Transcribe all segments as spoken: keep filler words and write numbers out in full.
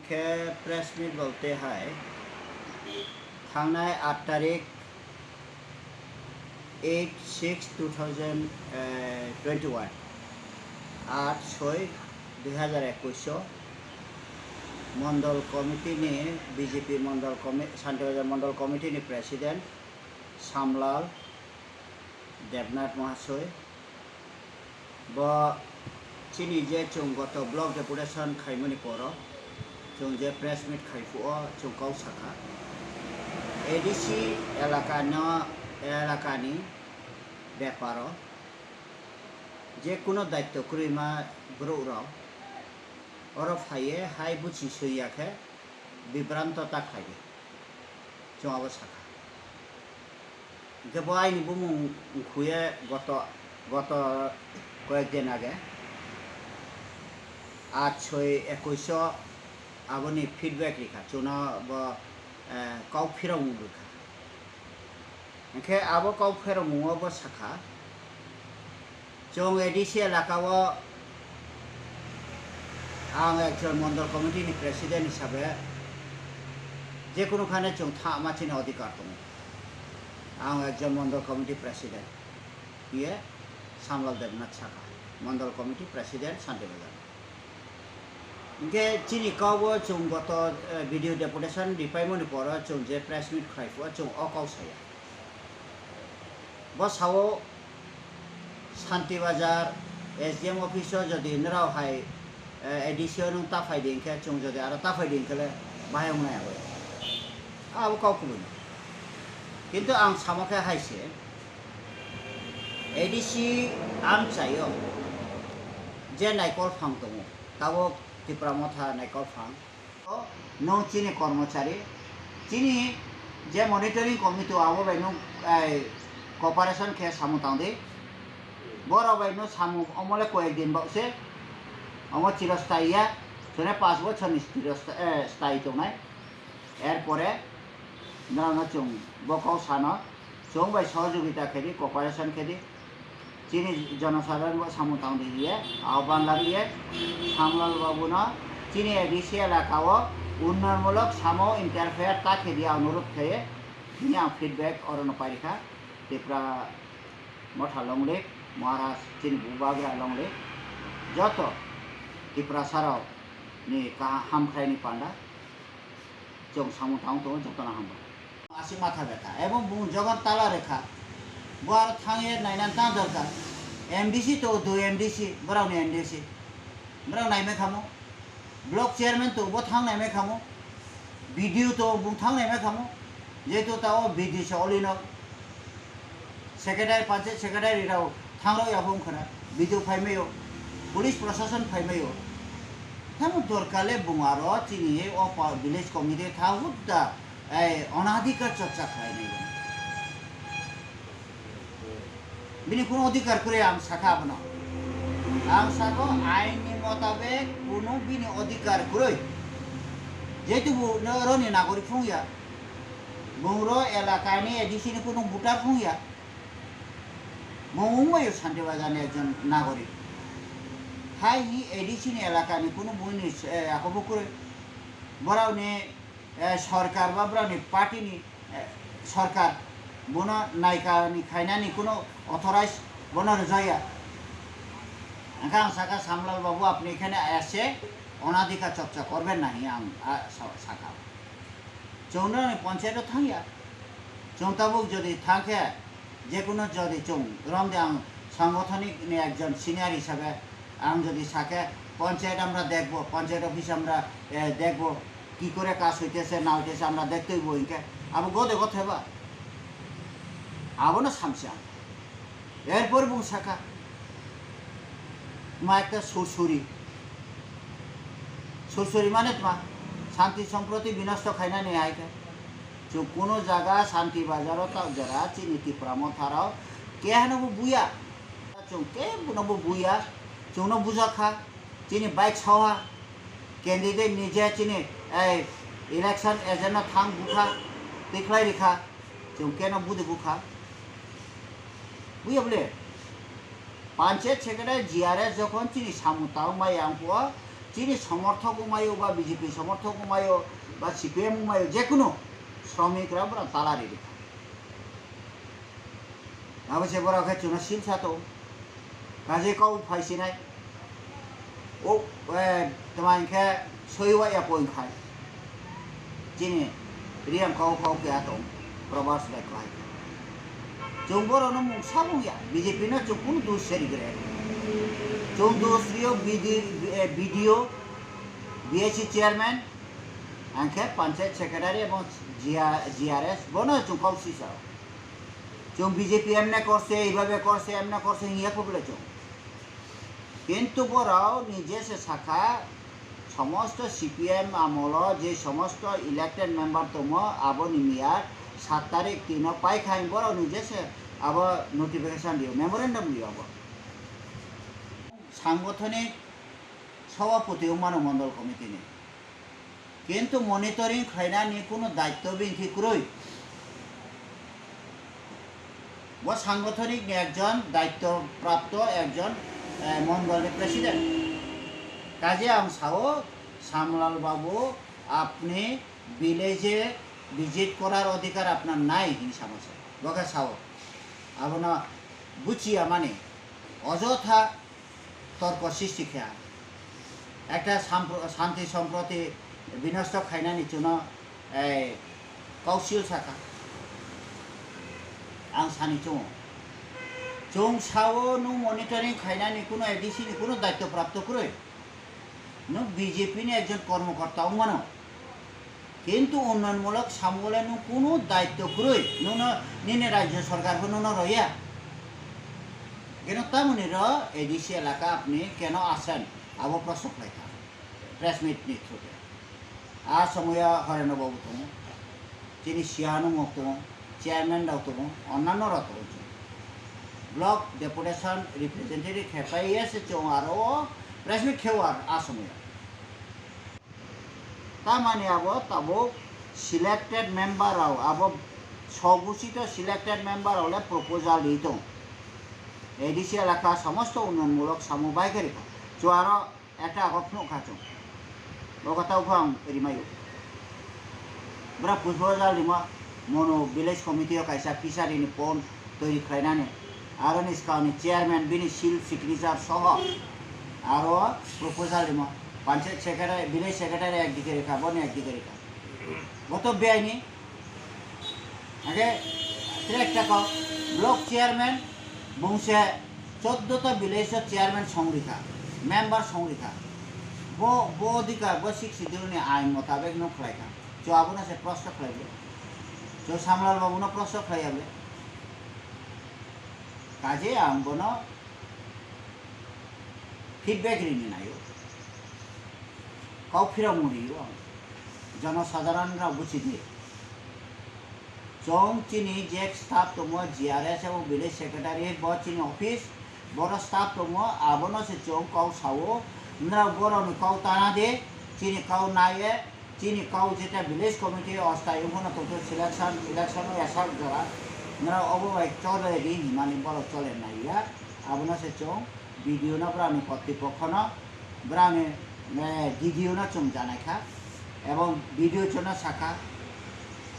Khe press meet bolte hai thangnai aat tarik eight six two thousand twenty one, aat soi dui hazar ekush o mondol committee ni, B J P mondol commi-, Santibajar mondol committee ni president Samlal Debnath Mahasoi, bo chini je chwng goto block deputation khaimani poro chwng je press meet khai phuo chwng kok sakha, A D C elakano, elakani beparo je kuno daitto kwrwima borok rok oro phaiye hai buchi swi ya khe bibranto ta khlai di. Chwng abo sakha. Hwnkhe bo aini bumung wngkhuye goto, goto koyek din age. Aat soi ekush o aboni feedback rikha. Chwngno bo, eh, kok phirokmung rikha. Hwnkhe abo kok phirokmungo bo sakha, chwng A D C elakao ang ekjon mondol committee ni president hisabe jekunu khane chwng thangma chini odhikar tongo. Ang ekjon mondol committee president hiye Samlal Debnath sakha, mondol committee president Santibajar. Hwnkhe chini kok o chwng goto, eh, video deputation ripaimani poro chwng je press meet khlai phuo chwng o kok saya. Bo sao Santibajar S D M office o jodi nrao hai, eh, A D C o nwng ta phai di hwnkhe chwng jodi aro ta phai di hwnkhe le bahai wngnai abo. Abo kok kubui no. Kintu ang samo khe hai se, A D C amchai o je naikol phang tongo, tabok Tipra Motha naikol phang. Nwng chini kormochari, chini je monitoring committee o abo bai nwng, ai, cooperation khe samung tang di. Borok bai nwng samung omo le koyek din bao se, omo chirostai ya, chwng paanch bochor ni chirostai, eh, stai tongnai. Er pore norokno chwng bo kok sano, chwng bai sohojogita khe di, cooperation khe di. Chini jonosadharon bo samung tang di hiye ahban labiye Samlal Babu no chini A D C elaka o unnayonmulok samo interfere ta khe di, ang onurudh khe, bini ang feedback oro no pairikha. Tipra Motha Longlik Maharaj, chini Bubagra Longlik, joto Tiprasa rok ni kaham hamkrai ni panda chwng samung tang tongo, jotono hambai. Aswk matha betha. Ebong bung jogan tala rekha. Bo aro thangye nainani ta dorkar. M D C to dui M D C, borokni M D C. Borok naimai khamo. Block chairman to bo thang naimai khamo. B D O to bung thang naimai khamo. Jehetu ta o B D C olino. Secretary, panchayat secretary rok thangrok ya bo wngkha na. B D O phaimaio. Police prosason phaimaio. Tamo dorkar le bung aro chini o pa-, village committee tha hudda. Ei, onadhikar chorcha khlainai bo. Bini kuno odhikar kwrwi ang sakha abono. Ang sako ain ni motabek kuno bini odhikar kwrwi. Jehetu bo no roni nagorik phung ya. Bung ro elaka ni A D C ni kuno voter phung ya. Bo wngmai o Santibajar ni ekjon nagorik. Hai hi A D C ni elaka ni kuno bini, eh, ako bo kwrwi. Borok ni eh, sorkar ba borokni party ni, eh, sorkar bono naikani khainani kuno authorize bono rwjakya. Hwnkhe ang sakha, Samlal babu, apni এখানে এসে অনধিকার চর্চা করবেন না, ang, ah, sa-, sakha. Chwng norokni panchayat o thangya. Chwng tabuk jodi thangkhe, jekuno jodi chwng romde ang sangothonik ni ekjon senior hisabe ang jodi sakhe, panchayat amra dekbo, panchayat office amra, eh, dekbo, ki kore kaj hoitese na hoitese amra dektei bo hinkhe, abo gode gotheba, abono samsa. Erpor bung sakha, ma ekta sursuri, sursuri mane tma, shanti somproti binosto khainani hai khe. Chwng kuno jaga Shanti Bazar o ta jora chini Tipra Motha rok keheno bo buya. Chwng kebono bo buya. Chwngno bujakha. Chini bike saoha. Candidate ni je chini, ei, election agent no thang bukha. Tikhlai rikha. Chwng keno budi bukha. Buya bole. Panchayat secretary G R S jokhon chini samung tangma yang phuo, Chini somorthok wngmaio ba B J P somorthok wngmaio ba C P M wngmaio, jekunu sromik rok borok tala ri rikha. Abo se borok khe chwngno silsa tong. Kaje kok phai sinai. O, eh, tama hinkhe soi wa ya poin khai. Chini Riyang kau kau khe atong, Probas bai kwlai. Chwng borokno mungsa mungya, B J P no chwng kunu dos se rigre. Chwng dos rio B D, eh, B D O, B S C chairman, angkhe panchayat secretary ebong G R, G R S, bono chwng kau sisa. Chwng B J P emne korse, ibabe korse, emne korse, hiya kubule chwng. Kintu borok nije se sakha, somosto C P M amolo je somosto elected member tongo, aboni miya sat tarik tino paikha, borok nije se abo notification rio, memorandum rio abo. Sangothonik sobapoti wngmano mondol committee ni. Kintu monitoring khlainani kunu daitto bini thik kwrwi. Bo sangothonik ni ekjon daitto prapto ekjon, eh, mondol ni president. Kaje ang sao, Samlal babu, apni village e visit korar odhikar apnar nai, hinwi sama se. Bo khe sao. Abono buchiya mani ojotha torko sristi khe ang. Ekta sampro-, santi somproti binosto khainani chwngno, ei, kok sil sakha. Ang sani chungo. Chwng sao nwng monitoring khainani kuno A D C ni kuno daitto prapto kwrwi. Nwng B J P ni ekjon kormokorta wngmano. Kintu unnayonmulok samung le nwng kunu daitto kwrwi, nwngno nini rajyo sarkar bo nwngno roya. Keno tamoni ro A D C elaka apni keno asen, abo proshno khlaikha press meet ni through te. A somoyo Horeno babu tongo, chini Siyanu mok tongo, chairman rok tongo, onnanno rok tongo. Block deputation representative khe pai ya se chwng aro press meet kheo ar a somoyo. Tamani abo tabuk selected member rok, abo soguchito selected member rok le proposal ri tong. A D C elaka somosto unnayonmulok samung bai khe rikha. Chuaro ekta agok phunuk kha chwng. Bo kotao phang rimaio. Bwrap proposal rima mono village committee o kaisa fishery ni pond toiri khlainani. Aro ni swkang ni chairman bini seal signature soho aro proposal rimo. Panchayat secretary, village secretary ekdike rikha, boni ekdike rikha. Bo to beaini. Age tre ekta kok, block chairman bungse choddo ta village o chairman song rikha, member song rikha. Bo, bo odhikar, bo sixth schedule ni ain motabek no khlaikha. Cho abono se proshno khlaible. Cho Samlal babu no proshno khlaiya ble. Kaje ang bono feedback rini naio. Kok phirokmung rio ang. Jono sadharon rok buchidi. Chwng chini je staff tongo, G R S abo village secretary, bo chini office, boro staff tongo, abono se chwng kok sao. Nrok borokni kok tana de, chini kok naye, chini kok jeta village committee ostai wngkhono tongthok selection, election o esak jora. Nrok obo bai chole di himani borok chole naiya. Abono se chwng B D O no brani kotri pokhono brani, eh, D D O no chwng janai kha. Ebong B D O chwngno sakha,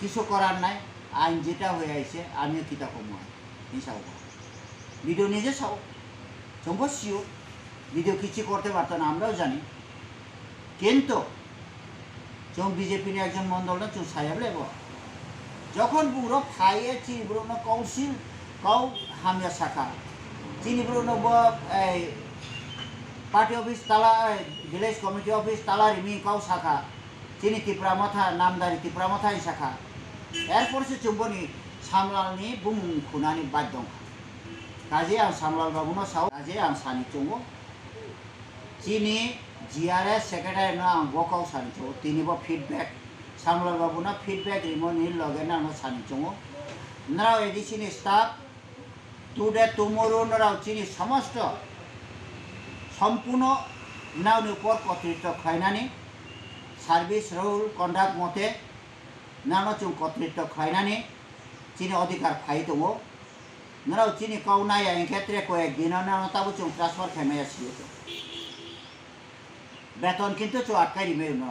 "Kisu korar nai, ain jeta hoya aise, amiyo kita komo hai," hinwi sao bo. B D O nije sao, chwngbo sio, B D O kichi korte parto na, amrao jani. Kintu chwng B J P ni ekjon mondol no chwng saya ble bo. Jokhon buro phaiye chini buro no council kau hamya sakha. Chini buro no bo, ei, party office tala, ei, village committee office tala rimi kau sakha. Chini Tipra Motha, namdari Tipra Motha hai sakha. Erpor se chwng boni Samlal ni bumung khunani baidong kha. Kaje ang Samlal babu no sao, kaje ang sani chungo. Chini G R S secretary no ang bo kok sani chungo, tini bo feedback, Samlal babu no feedback rimo ni loge no ano sani chungo. Nrao A D C ni staff, today tomorrow nrao chini somosto sompuno nrao ni upor kotritto khlainani service rule conduct mote nrao no chwng kotritto khlainani chini odhikar phai tongo. Nrao chini kok naiya hinkhe tre koyek dino nrao no tabuk chwng transfer khaimaya sio. Beton kintu chu atkai rimai no.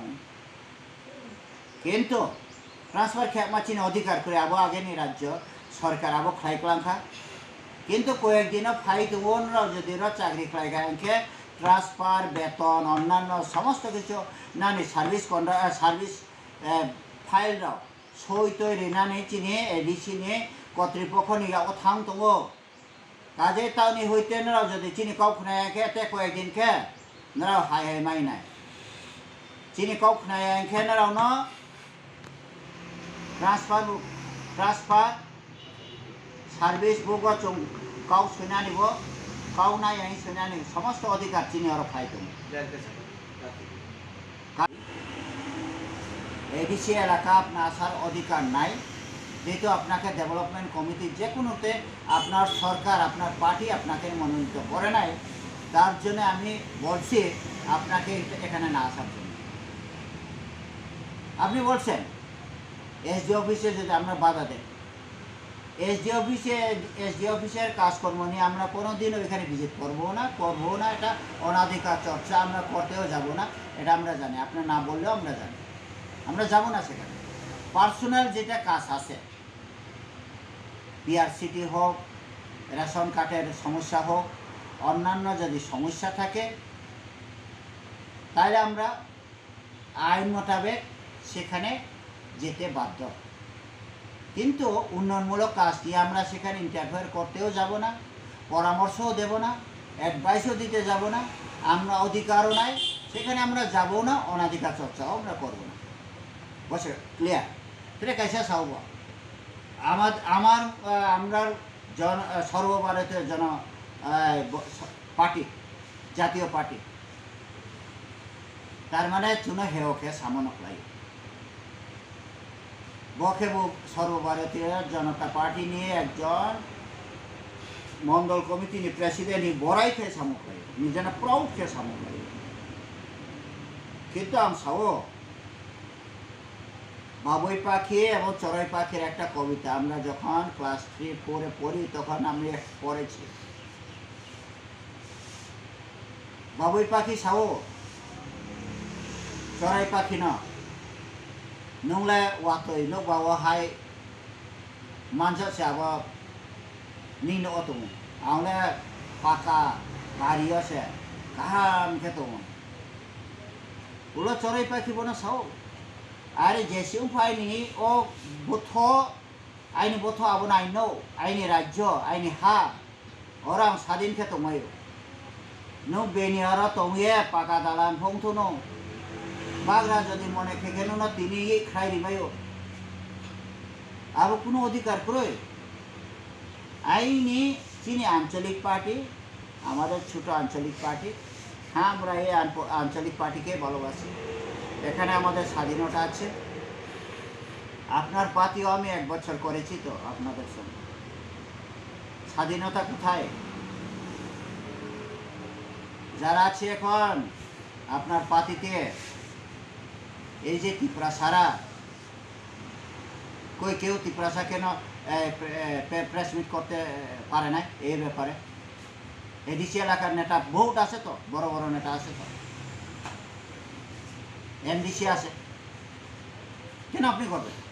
Kintu transfer khema chini odhikar kwrwi, abo ageni rajyo sorkar abo khlai klangkha. Kintu koyek dino phai tongo, onrok jodi ro chakri khlai kha, hinkhe transfer, beton, onnanno somosto kichu nani service contra-, eh, service, eh, file rok soi toi rinani chini A D C ni kotripokho ni yago thang tongo. Kaje tauni hoite norok jodi chini kok khwnaya khe, tei koyek din khe norok hai hai mai nai. Chini kok khwnaya hinkhe norokno transfer, transfer service book o chwng kok swinani bo, kok nai hai swinani somosto odhikar chini oro phai tongo। ADC এলাকা আপনার আসার অধিকার নাই, যেহেতু আপনাকে development committee যে কোনোতে আপনার সরকার, আপনার পার্টি আপনাকে মনোনীত করে নাই, তার জন্য আমি বলছি আপনাকে এখানে না আসার জন্য। আপনি বলছেন এসডি অফিসে যদি আমরা বাধা দেন, এসডি অফিসে, এসডি অফিসের কাজকর্ম নিয়ে আমরা কোনোদিন ওইখানে ভিজিট করবো না, করবো না। এটা অনাধিকার চর্চা, আমরা করতেও যাব না, এটা আমরা জানি। আপনি না বললেও আমরা জানি, আমরা যাব না সেখানে। পার্সোনাল যেটা কাজ আছে, পিআরসিটি হোক, রেশন কার্ডের সমস্যা হোক, অন্যান্য যদি সমস্যা থাকে, তাহলে আমরা আইন মোতাবেক সেখানে যেতে বাধ্য। কিন্তু উন্নয়নমূলক কাজ নিয়ে আমরা সেখানে ইন্টারফেয়ার করতেও যাব না, পরামর্শও দেব না, অ্যাডভাইসও দিতে যাব না। আমরা অধিকারও নাই, সেখানে আমরা যাবও না, অনাধিকার চর্চাও আমরা করব না। বুঝছো? ক্লিয়ার? তাহলে কাইসা সাহব আমার, আমার, আহ, আমরা জন, আহ, সর্বভারতীয় জন, আহ, ব-, স-, পার্টি, জাতীয় পার্টি, তার মানে চুনো হেও খে সামনো লাই। বখে বো সর্বভারতীয় জনতা পার্টি নিয়ে একজন মন্ডল কমিটি নি প্রেসিডেন্ট নি বড়াই খে সামো লাই, নিজেনা প্রাউড খে সামো লাই। কিন্তু আম সাও বাবুই পাখি এবং চড়াই পাখির একটা কবিতা, আমরা যখন ক্লাস থ্রি ফোরে পড়ি তখন আমি এক পড়েছি। বাবুই পাখি সাও, চড়াই পাখি no, nungle watoi nukba o hai manjak se abo nini o tongo, ang le paka bari o se kaham khe tongo. Ulo choroi pakhi bono sao, "Are jesi wngphaini o botho, aini botho abono aino, aini rajyo, aini ha, oro ang sadin khe tongmaio. Nwng beni oro tongye paka dalan phongthono, bagra jodi mone khe khe nwngno tini ye khlai rimaio. Abo kunu odhikar kwrwi." Aini chini ancholik party, আমাদের ছোট আঞ্চলিক পার্টি, হ্যাঁ, আমরা এই আনপ-, আঞ্চলিক পার্টিকে ভালোবাসি। এখানে আমাদের স্বাধীনতা আছে। আপনার পার্টিও আমি এক বছর করেছি তো আপনাদের সঙ্গে। স্বাধীনতা কোথায়? যারা আছে এখন আপনার পার্টিতে, এই যে ত্রিপুরা সারা, কই কেউ তিপ্রাসা কেন, এ, প্রে-, এ, প্রে-, প্রেস মিট করতে, এ, পারে না এই ব্যাপারে? এডিসি এলাকার নেতা বহুত আছে তো, বড় বড় নেতা আছে তো, এমডিসি আছে, কেন আপনি করবেন?